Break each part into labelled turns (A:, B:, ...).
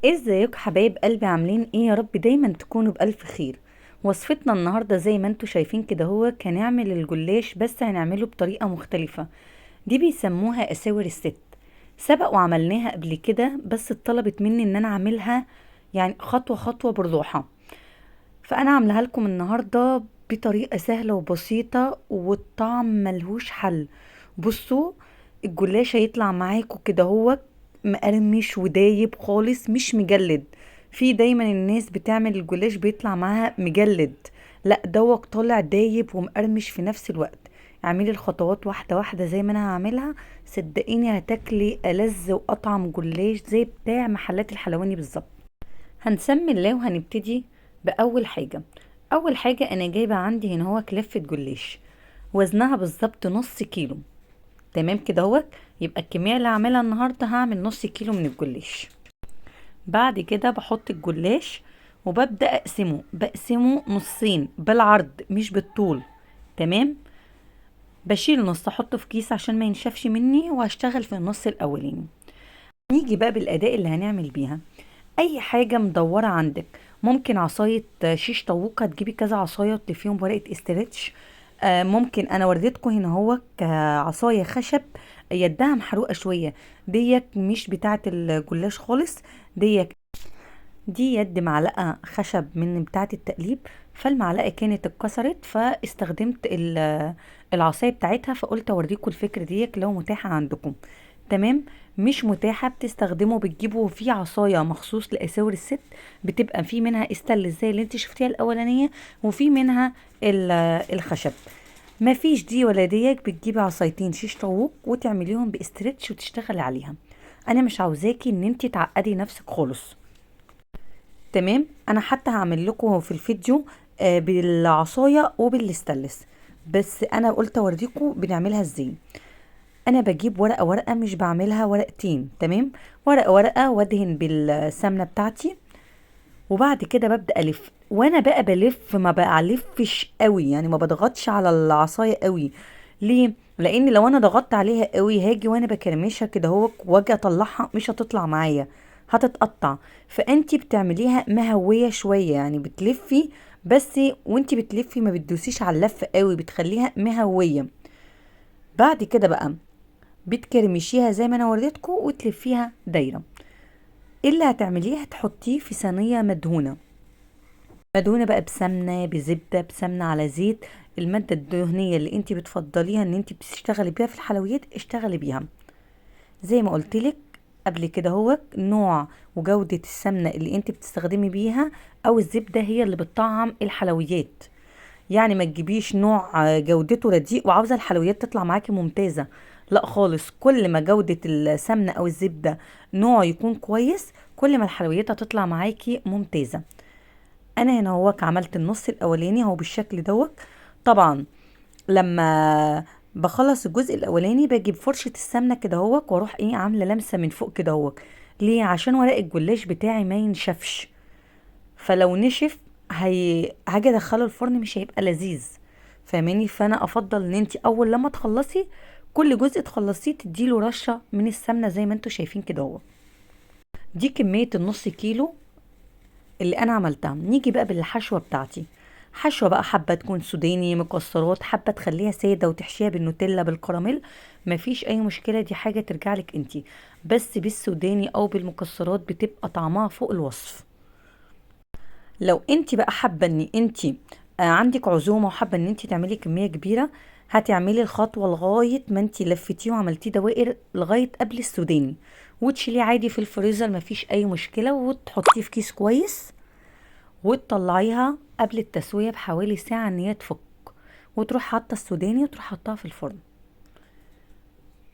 A: ازيكم حبايب قلبي؟ عاملين ايه؟ يا رب دايما تكونوا بألف خير. وصفتنا النهارده زي ما انتم شايفين كده، هو هنعمل الجلاش بس هنعمله بطريقة مختلفة. دي بيسموها اساور الست. سبق وعملناها قبل كده بس اتطلبت مني ان انا اعملها يعني خطوة خطوة بالراحة، فانا عاملاها لكم النهارده بطريقة سهلة وبسيطة والطعم ملهوش حل. بصوا الجلاش هيطلع معاكم كده هو مقرمش ودايب خالص، مش مجلد. في دايما الناس بتعمل الجلاش بيطلع معاها مجلد، لا دوت طالع دايب ومقرمش في نفس الوقت. اعملي الخطوات واحدة واحدة زي ما انا هعملها، صدقيني هتاكلي ألذ واطعم جلاش زي بتاع محلات الحلواني بالظبط. هنسمي الله وهنبتدي باول حاجة. اول حاجة انا جايبه عندي هنا هو كلفه جلاش وزنها بالظبط نص كيلو، تمام كده اهوت. يبقى الكمية اللي هعملها النهارده هعمل نص كيلو من الجلاش. بعد كده بحط الجلاش وببدا اقسمه، بقسمة نصين بالعرض مش بالطول، تمام. بشيل نص احطه في كيس عشان ما ينشفش مني، وهشتغل في النص الاولاني. نيجي بقى بالاداء اللي هنعمل بيها. اي حاجة مدورة عندك، ممكن عصاية شيش طاووق، هتجيبي كذا عصاية وتلفيهم بورقه استرتش. ممكن انا وريتكم هنا هو كعصايه خشب يدها محروقة شوية، ديك مش بتاعه الجلاش خالص، ديك دي يد معلقه خشب من بتاعه التقليب، فالمعلقه كانت اتكسرت فاستخدمت العصاية بتاعتها، فقلت اوريكم الفكرة ديك لو متاحة عندكم، تمام. مش متاحة بتستخدموا، بتجيبوا في عصاية مخصوص لاساور الست، بتبقى في منها استل زي اللي انت شفتيها الاولانية، وفي منها الخشب. مفيش دي ولا ديك، بتجيبي عصايتين شيش طاووق وتعمليهم ب stretch وتشتغلي عليها. انا مش عاوزاكي ان انت تعقدي نفسك خالص، تمام. انا حتى هعمل لكم في الفيديو بالعصايه وبالاستانلس، بس انا قلت اوريكم بنعملها ازاي. انا بجيب ورقة ورقة، مش بعملها ورقتين، تمام. ورقة ورقة وادهن بالسمنه بتاعتي، وبعد كده ببدا الف. وانا بقى بلف ما بلفش قوي، يعني ما بضغطش على العصاية قوي. ليه؟ لان لو انا ضغطت عليها قوي هاجي وانا بكرمشها كده اهو واجي اطلعها مش هتطلع معايا، هتتقطع. فانتي بتعمليها مهويه شوية، يعني بتلفي بس وانتي بتلفي ما بتدوسيش على اللف قوي، بتخليها مهويه. بعد كده بقى بتكرمشيها زي ما انا وريتكم وتلفيها دايرة. اللي هتعمليه هتحطيه في صينية مدهونه، مدهونه بقى بسمنه، بزبده، بسمنه على زيت، المادة الدهنية اللي انتي بتفضليها ان انتي بتشتغلي بيها في الحلويات اشتغلي بيها. زي ما قلتلك قبل كده هو نوع وجوده السمنة اللي انتي بتستخدمي بيها او الزبدة هي اللي بتطعم الحلويات. يعني ما تجيبيش نوع جودته رديء وعاوزه الحلويات تطلع معاكي ممتازة، لا خالص. كل ما جوده السمنة او الزبدة نوع يكون كويس كل ما الحلويات هتطلع معاكي ممتازة. انا هنا هوك عملت النص الاولاني اهو بالشكل دوت. طبعا لما بخلص الجزء الاولاني بجيب فرشه السمنة كده اهوك واروح ايه عامله لمسه من فوق كده اهوك. ليه؟ عشان ورق الجلاش بتاعي ما ينشفش، فلو نشف هاجي ادخله الفرن مش هيبقى لذيذ، فاهماني؟ فانا افضل ان انت اول لما تخلصي كل جزء تخلصيه تديله رشه من السمنة زي ما انتوا شايفين كده اهو. دي كمية النص كيلو اللي انا عملتها. نيجي بقى بالحشوه بتاعتي. حشوه بقى حابة تكون سوداني مكسرات، حابة تخليها ساده وتحشيها بالنوتيلا بالكراميل، مفيش اي مشكلة، دي حاجة ترجع لك انتي، بس بالسوداني او بالمكسرات بتبقى طعمها فوق الوصف. لو انتي بقى حابة ان انتي عندك عزومة وحابة ان انتي تعملي كمية كبيرة، هتعملي الخطوة لغاية ما انتي لفتيه وعملتيه دوائر لغاية قبل السوداني، وتشيليه عادي في الفريزر مفيش اي مشكلة، وتحطيه في كيس كويس وتطلعيها قبل التسوية بحوالي ساعة ان هي تفك، وتروح حاطه السوداني وتروح حاطاها في الفرن،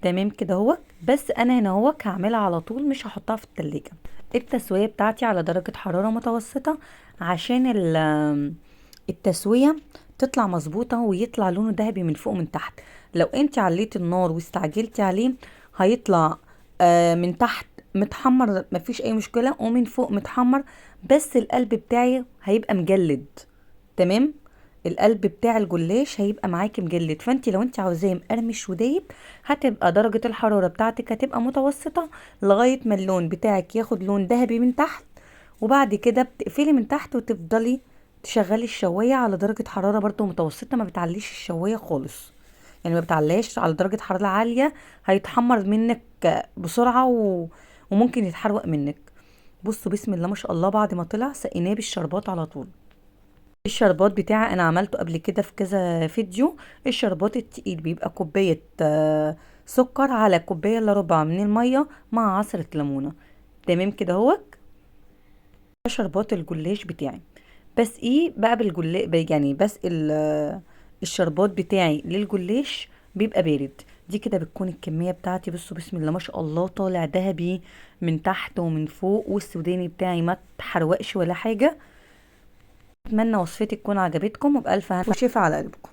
A: تمام كده اهوت. بس انا هنا اهوت هعملها على طول، مش هحطها في التلاجة. التسوية بتاعتي على درجه حرارة متوسطه عشان التسوية تطلع مظبوطة ويطلع لونه ذهبي من فوق ومن تحت. لو انت عليتي النار واستعجلتي عليه هيطلع من تحت متحمر مفيش اي مشكلة، ومن فوق متحمر، بس القلب بتاعي هيبقى مجلد، تمام. القلب بتاع الجلاش هيبقى معاكي مجلد. فانت لو انت عاوزاه مقرمش ودايب هتبقى درجة الحرارة بتاعتك هتبقى متوسطة لغاية ما اللون بتاعك ياخد لون ذهبي من تحت، وبعد كده بتقفلي من تحت وتفضلي تشغلي الشواية على درجة حرارة برضو متوسطة، ما بتعليش الشواية خالص، يعني ما بتعليش على درجة حرارة عالية، هيتحمر منك بسرعة وممكن يتحرق منك. بصوا بسم الله ما شاء الله، بعد ما طلع سقيناه بالشربات على طول. الشربات بتاعي انا عملته قبل كده في كذا فيديو. الشربات التقيل بيبقى كوباية سكر على كوباية الا ربع من المية مع عصرة ليمونة. تمام كده اهوت شربات الجلاش بتاعي. بس ايه بقى بالجلاش، يعني بس الشربات بتاعي للجلاش بيبقى بارد. دي كده بتكون الكمية بتاعتي. بصوا بسم الله ما شاء الله طالع ذهبي من تحت ومن فوق، والسوداني بتاعي ما اتحرقش ولا حاجة. اتمنى وصفتي تكون عجبتكم، وبألف هنا وشفا على قلبكم.